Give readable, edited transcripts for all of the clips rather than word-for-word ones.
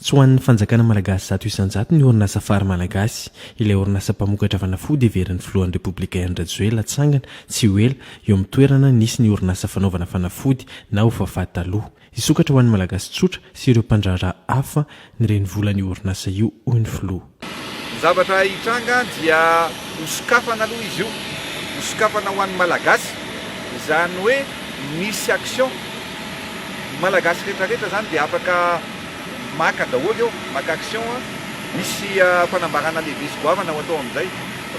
Tsy ho an'ny fanjakana malagasy 100% ny orinasa Fary Malagasy, ilay orinasa mpamokatra fanafody heverin'ny filohan'ny Repoblika Andry Rajoelina hatsangana tsy ho ela eo amin'ny toerana nisy ny orinasa fanaovana fanafody na Ofafa taloha. Hisokatra ho an'ny Malagasy tsotra sy ireo mpandraharaha hafa ny renivolan'io orinasa io, hoy ny filoha. Ny zavatra hitranga dia hosokafana aloha izy io, hosokafana ho an'ny Malagasy, izany hoe misy action, ny Malagasy rehetra rehetra izany dia afaka maka daholo eo, maka action, misy fanambarana lehibe sy goavana ho atao amin'izay,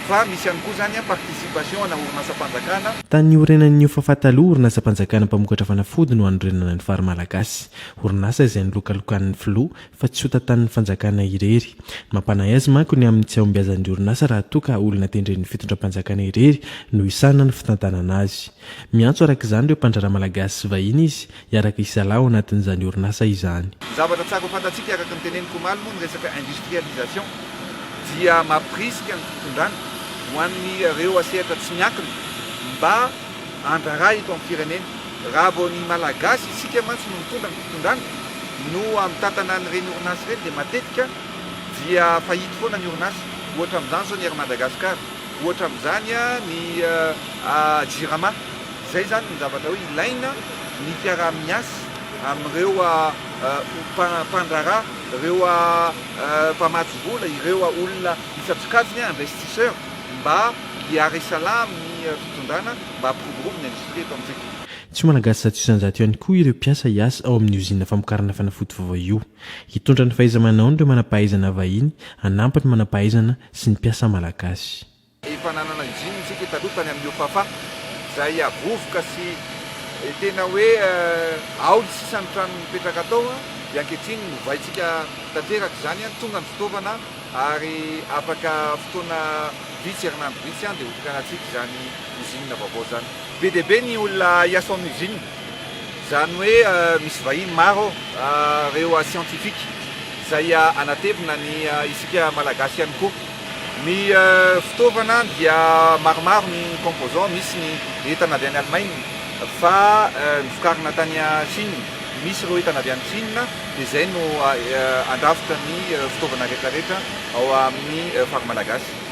fa misy ihany koa izany participation ana orinasam-panjakana. Tany niorenan'ny Ofafa taloha, orinasam-panjakana mpamokatra fanafody no hanorenana ny Fary Malagasy. Orinasa izay nilokalokan'ny filoha fa tsy ho tantanin'ny fanjakana irery. Ny mampanahy azy manko ny amin'ny tsy hahombiazan'ny orinasa raha toa ka olona tendren'ny fitondram-panjakana irery no hisahana ny fitantanana azy. Miantso araka izany ireo mpandraharaha malagasy sy vahiny izy hiaraka hisalahy ao anatin'izany orinasa izany. Ny zavatra tsara ho fantatsika araka ny teneniko omaly moa ny resaka industrialisation dia mampirisika ny fitondrana ho an'ireo sehatra tsy miankina mba handraharaha eto amin'ny firenena. Raha vao ny Malagasy isika mantsy no mitondra ny fitondrana no mitantana an'ireny orinasa ireny dia matetika dia fahity foana ny orinasa. Ohatra amin'izany izao ny Air Madagascar, ohatra amin'izany ny Jirama. Izay izany ny zavatra hoe ilaina ny fiaraha-miasa amin'ireo mpandraharaha, ireo mpamatsy vola, ireo olona isan-tsokajiny, investisseurs, mba hiara-hisalahy amin'ny fitondrana mba hampiroborobo ny indostria eto amintsika. Tsy ho Malagasy 100% ihany koa ireo mpiasa hiasa ao amin'ny ozinina famokarana fanafody vaovao io. Hitondra ny fahaiza-manaony ireo manam-pahaizana vahiny hanampy ny manam-pahaizana sy ny mpiasa malagasy. Efa nanana usine isika taloha tany amin'ny Ofafa izay vovoka sy tena hoe ao ny sisa ny trano mipetraka tao dia ankehitriny novaintsika tanteraka izany, tonga ny fitaovana ary afaka fotoana vitsy, herinandro vitsy dia hotokanantsika izany usine vaovao izany. Be dia be ny olona hiasa ao amin'ny usine, izany hoe misy vahiny maro ao, ireo scientifique izay hanatevina ny isika Malagasy ihany koa. Ny fitaovana dia maromaro ny composants, misy ny entana avy any Allemagne fa novokarina tany Chine, misy ireo entana avy any Chine dia izay no handrafitra ny fitaovana rehetra rehetra ao amin'ny Fary Malagasy.